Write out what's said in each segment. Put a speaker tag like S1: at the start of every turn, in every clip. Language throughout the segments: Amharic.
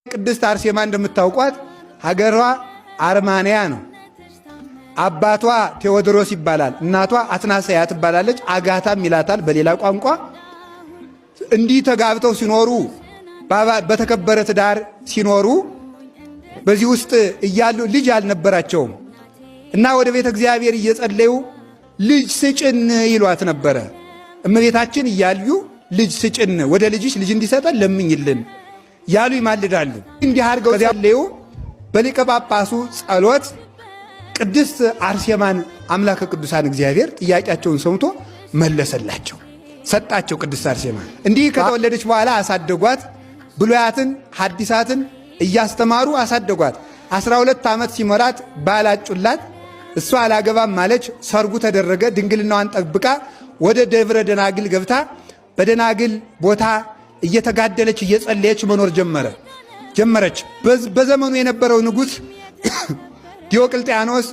S1: ቅድስት አርሴማ እንደምታውቋት ሀገሯ አርማንያ ነው። አባቷ ቴዎድሮስ ይባላል። እናቷ አትናስያ ትባላለች። አጋታም ይላታል በሌላ ቋንቋ። እንዲህ ተጋብተው ሲኖሩ በተከበረ ትዳር ሲኖሩ በዚህ ውስጥ እያሉ ልጅ አልነበራቸውም እና ወደ ቤተ እግዚአብሔር እየጸለዩ ልጅ ስጭን ይሏት ነበረ። እመቤታችን እያሉ ልጅ ስጭን፣ ወደ ልጅሽ ልጅ እንዲሰጠን ለምኝልን ያሉ ይማልዳሉ። እንዲህ አድርገው ጸለዩ። በሊቀ ጳጳሱ ጸሎት ቅድስት አርሴማን አምላከ ቅዱሳን እግዚአብሔር ጥያቄያቸውን ሰምቶ መለሰላቸው፣ ሰጣቸው። ቅድስት አርሴማ እንዲህ ከተወለደች በኋላ አሳደጓት። ብሉያትን ሐዲሳትን እያስተማሩ አሳደጓት። 12 ዓመት ሲሞላት ባላጩላት። እሷ አላገባም ማለች። ሰርጉ ተደረገ። ድንግልናዋን ጠብቃ ወደ ደብረ ደናግል ገብታ በደናግል ቦታ እየተጋደለች እየጸለየች መኖር ጀመረች። በዘመኑ የነበረው ንጉሥ ዲዮቅልጥያኖስ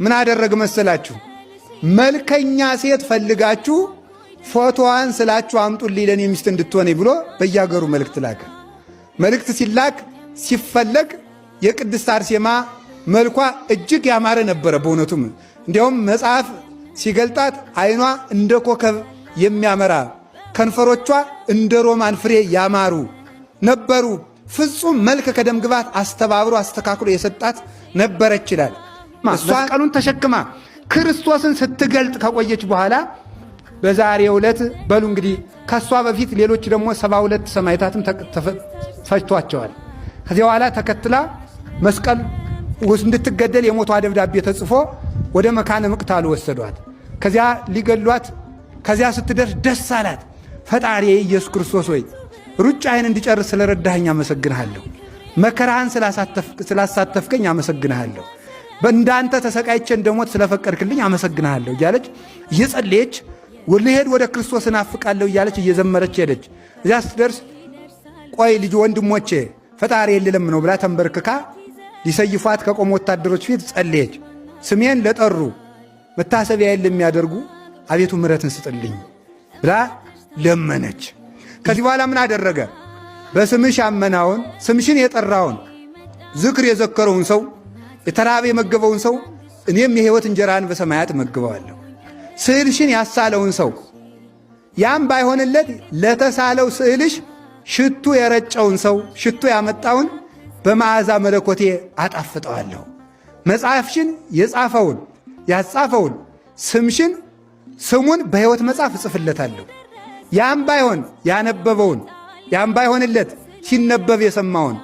S1: ምን አደረገ መሰላችሁ? መልከኛ ሴት ፈልጋችሁ ፎቶዋን ስላችሁ አምጡልኝ ለእኔ ሚስት እንድትሆነኝ ብሎ በያገሩ መልእክት ላከ። መልእክት ሲላክ ሲፈለግ የቅድስት አርሴማ መልኳ እጅግ ያማረ ነበረ። በእውነቱም እንዲያውም መጽሐፍ ሲገልጣት ዓይኗ እንደ ኮከብ የሚያመራ ከንፈሮቿ እንደ ሮማን ፍሬ ያማሩ ነበሩ። ፍጹም መልክ ከደም ግባት አስተባብሮ አስተካክሎ የሰጣት ነበረች ይላል። መስቀሉን ተሸክማ ክርስቶስን ስትገልጥ ከቆየች በኋላ በዛሬው ዕለት በሉ እንግዲህ ከእሷ በፊት ሌሎች ደግሞ 72 ሰማዕታትም ፈጅቷቸዋል። ከዚያ በኋላ ተከትላ መስቀል እንድትገደል የሞቷ ደብዳቤ ተጽፎ ወደ መካነ ምቅታሉ ወሰዷት። ከዚያ ሊገሏት ከዚያ ስትደርስ ደስ አላት። ፈጣሪ ኢየሱስ ክርስቶስ ሆይ ሩጫዬን እንድጨርስ ስለረዳኸኝ አመሰግንሃለሁ። መከራህን ስላሳተፍከኝ አመሰግንሃለሁ። በእንዳንተ ተሰቃይቼ እንደሞት ስለፈቀድክልኝ አመሰግንሃለሁ እያለች እየጸለየች ልሄድ ወደ ክርስቶስ እናፍቃለሁ እያለች እየዘመረች ሄደች። እዚያ ስትደርስ ቆይ ልጅ ወንድሞቼ ፈጣሪ የልለም ነው ብላ ተንበርክካ ሊሰይፏት ከቆሙ ወታደሮች ፊት ጸለየች። ስሜን ለጠሩ መታሰቢያዬን ለሚያደርጉ አቤቱ ምሕረትን ስጥልኝ ብላ ለመነች። ከዚህ በኋላ ምን አደረገ? በስምሽ ያመናውን ስምሽን የጠራውን ዝክር የዘከረውን ሰው የተራበ የመገበውን ሰው እኔም የሕይወት እንጀራን በሰማያት መግበዋለሁ። ስዕልሽን ያሳለውን ሰው ያም ባይሆንለት ለተሳለው ስዕልሽ ሽቱ የረጨውን ሰው ሽቱ ያመጣውን በመዓዛ መለኮቴ አጣፍጠዋለሁ። መጽሐፍሽን የጻፈውን ያጻፈውን ስምሽን ስሙን በሕይወት መጽሐፍ እጽፍለታለሁ። ያም ባይሆን ያነበበውን ያም ባይሆንለት ሲነበብ የሰማውን